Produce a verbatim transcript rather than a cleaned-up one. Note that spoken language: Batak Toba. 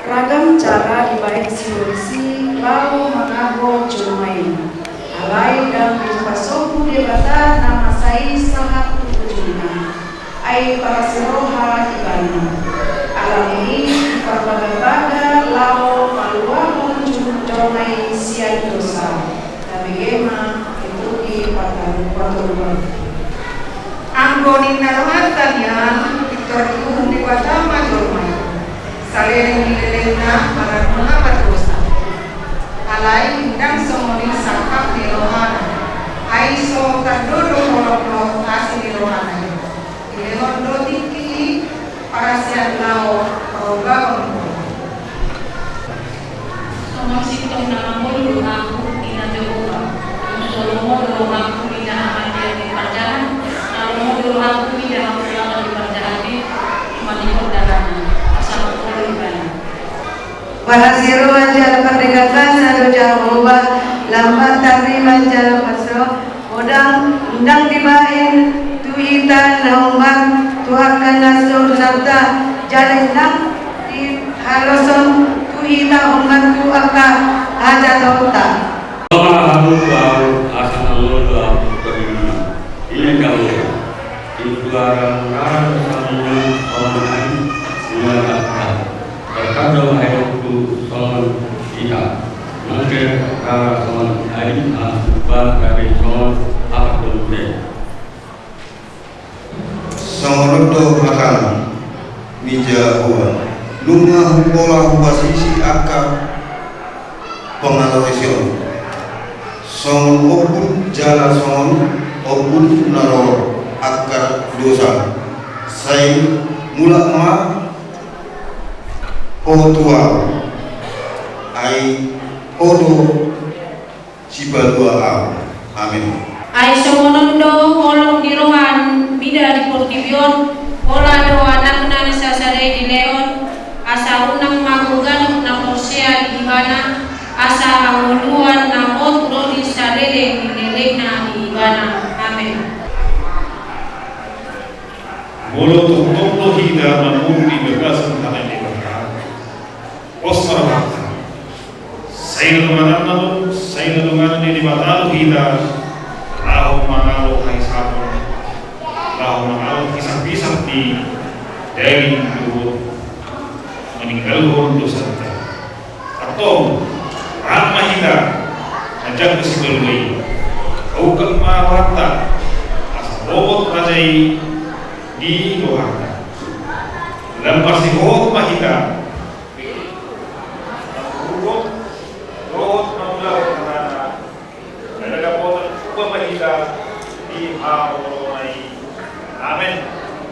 Ragam cara dibahen sibolis i laho mangago jolma i. Alai ndang dipasombu Debata na masa i sahat tu ujungna. Ai parasi roha ibana. Alani i diparbagabaga laho maluahon jolma i sian dosa. Tabege ma, ituki pataru pataru. Anggo ninna rohanta nian, pintor dihumhum Debata ma jolma i. Saleleng ni lelengna manang nunga mardosa. Alai ndang songon i sangkap ni rohana. Ai so tando do holong dohot asi ni rohana i. Dilehon do tingki i parasian laho parombaon. Songon sintong na mangolu do ahu, ninna Jahowa. Songon i do rohangku mida hamatean ni parjahat, na lomo do rohangku mida hamusuhan ni parjahat i, maningkot dalanna, asa mangolu ibana. Parasi roha jala pardenggan basa do Jahowa, lambat tarima jala parasi roha. Ndang, ndang dibahen tu hita na hombar tu angka na so dosanta, jala ndang dihaloshon tu hita hombar tu angka hajatanta. Songon hamu tu ahu, asa na molo ahu tu dirimu. Ime kamu, intuara murara samuna, songon ain, murara. Terkadang akhirku songon ita. Mangke rara songon ain, ah, ba gabe songon apa pun be. Songon on do hata ni Jahowa. Nunga hupola hupasisi angka pangalaosion. Songon ombun jala songon ombun na ro angka dosa. Sai mulak ma ho tu ahu, ai ho do sipalua ahu. Amen. Ai songon on do holong ni roha mida di portibi on, pola do Anakna na sasada i dilehon, asa unang mago ganup na porsea di Ibana, asa hangoluan na hot ro di saleleng ni lelengna di Ibana. Amen. Molo tongtong do hita mamungka di bagasan hata ni Debata, pos ma rohanta. Sai na dongananna do, sai na donganan ni Debata do hita, laho mangalo hahisapon, laho mangalo hisaphisap ni daging dohot maninggalhon dosanta. Antong, rap ma hita, na janggo sipalua i. Paungkap ma rohanta, asa robot raja i di rohanta. Lam parsihot ma hita. Dohot mangulahon hatana. Jala dapotan upa ma hita di haholongan i. Amen.